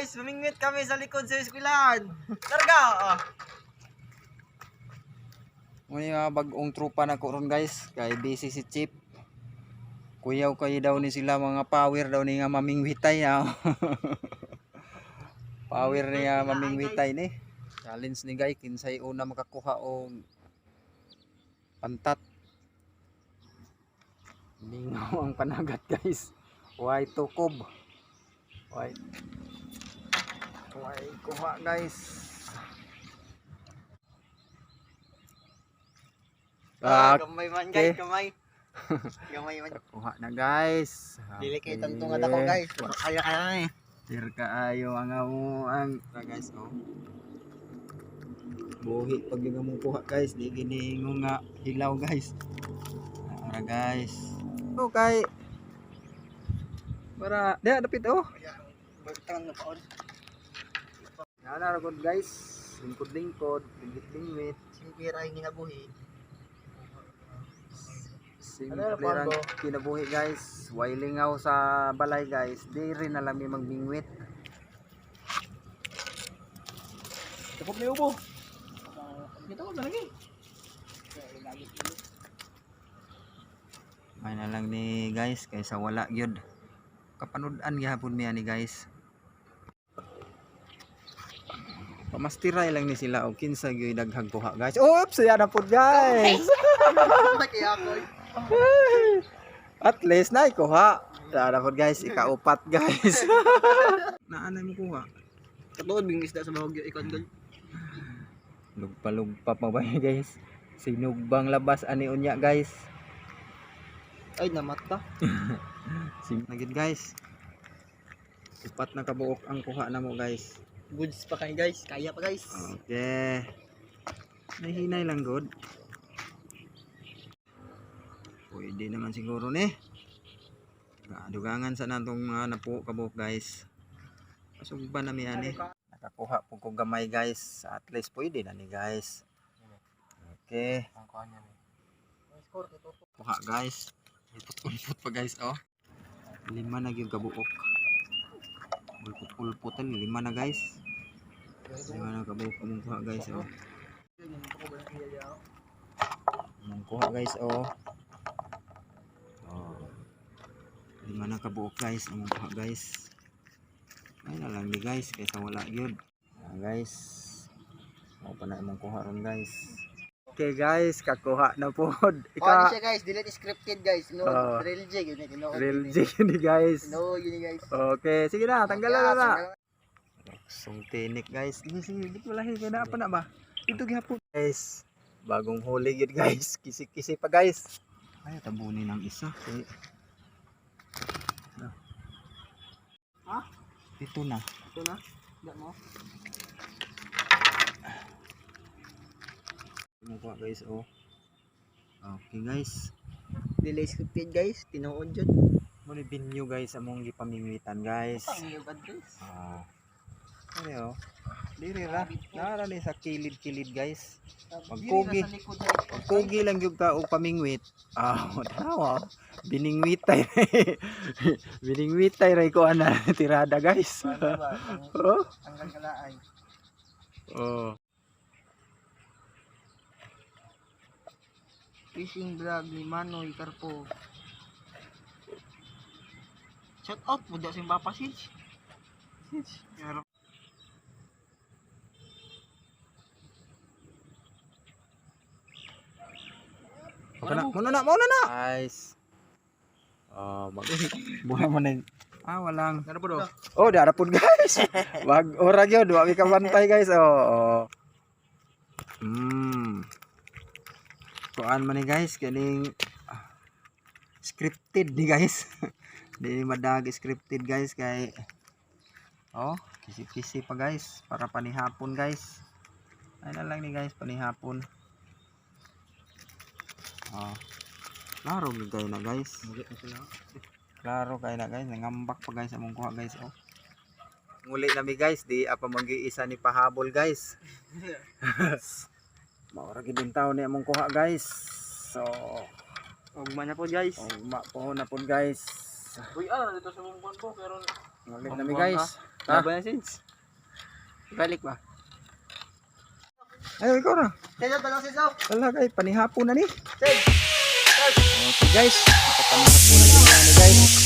Guys, mamingwit kami sa likod sa eskwelahan. Larga! Ah. Muna yung mga bagong tropa na ko ron, guys. Kay busy si Chip. Kuyaw kayo daw ni sila, mga power daw ni nga mamingwitay ah. Power ni nga mamingwitay ni. Challenge ni guy kinsay una makakuha og pantat. Lingaw ang panagat, guys. Way tukob. Way. Way kuha, guys. Ah, Gamay man, guys, okay. gamay. Gamay man. Kuha na, guys. Dili kay tantungad ako, guys. Kaya kaya na eh. Sir kaayo ang amo ang Tara, guys, oh. Buhi pag yung among kuha, guys, di gini nga hilaw, guys. Tara, guys. Okay. Para diha dapit oh. Bagtang na paon. Ana ra gud, guys. Lingkod-lingkod, lingwit-lingwit. Simpira yung ginabuhi. Simple lang kinabuhi, guys. Way lingaw sa balay, guys. Di rin na lang mi magbingwit. Tapos na ubo. Dito ko lagi. May na lang ni, guys, kaysa wala gyud. Kapanood-an gihapon mi ani, guys. Pamastiray lang ni sila og kinsa gyud daghang kuha, guys. Oops, saya na pud, guys. Kaya ako. At least na kuha. Saya na pud, guys, ikaupat, guys. Naanay mo kuha. Katuod bing isda sa bahog ikon gol. Lugpa-lugpa pa ba, guys? Sinugbang labas ani unya, guys. Ay, namata. Nagid, guys. Upat na kabuok ang kuha na mo, guys. Goods pa kayo, guys. Kaya pa, guys. Okay. Nahinay lang good. Pwede naman siguro ni. Dugangan sa natong mga napuo kabuok, guys. Pasugba na mi ani. Nakakuha po ko gamay, guys. At least pwede na ni, guys. Okay. Ang kuha niya. Score ito. Kuha, guys. Ulpot-ulpot pa, guys, oh. Lima na gyud kabuok. Ulpot-ulpot lima na, guys. Lima na kabuok among kuha, guys, oh. Among kuha, guys, oh. Oh. Lima na kabuok, guys, among kuha, guys. Ay na lang ni, guys, kaysa wala gyud. Ah, guys. Mao pa na imong kuha ron, guys. Okay, guys, kakuha na pod. Ika, siya, guys, delete scripted, guys. No, Oo. real J yun eh. No, Real G ni, guys. No, yun eh, guys. Okay, sige na, tanggalan na na. Tanggalan. Sung tinik, guys. Sige, sige, di ko lahi kay naa pa na ba? Dito gihapon. Guys, bagong huli yun, guys. Kisi-kisi pa, guys. Ay, tabunin ang isa. Okay. Na. Ha? Dito na. Ito na. Hindi mo. Mukha, guys, oh. Okay, guys. Delay scripted, guys. Tinuod yun. Muna binyo, guys, among gipamingwitan, guys. Ang iyong address. Ah. Ano, oh. Diri ra. Nara ni sa kilid-kilid, guys. Magkugi. Diri na sa likod na ito. Kugi lang gyud ka og pamingwit. Ah, tawa. Biningwitay. Biningwitay ray ko ana tirada, guys. Ano ba? Ang- Oh. Tanggal kalaay. Oh. Fishing vlog ni Manoy Carpo. Shout out mo daw sa Papa Sitch. Sitch. Pero Okay na. Muna na, muna na. Guys. Oh, mag buhay mo na. Ah, walang. Ano po do? Oh, dara pud, guys. Wag ora gyud, wa mi kabantay, guys. Oh. Oh. Kuan man ni, guys, kaning scripted ni, guys. Di madag scripted, guys, kay oh, kisi-kisi pa, guys, para panihapon, guys. Ay na lang ni, guys, panihapon. Oh. Klaro gyud kayo na, guys. Klaro kayo na, guys, nangambak pa, guys, among kuha, guys, oh. Muli na mi, guys, di apa mag-iisa ni pahabol, guys. Maura gid din taon ni among kuha, guys. So, Ugma na po, guys. ugma po na po, guys. Uy, ano dito sa bungkon po pero Muli na mi, guys. Ha? Laban na, Sids. Balik ba? Ay, ikaw na. Sids, tanong, Sids, oh. Wala kay panihapon na ni. Sids! Okay guys, nakapanihapon na din ni guys.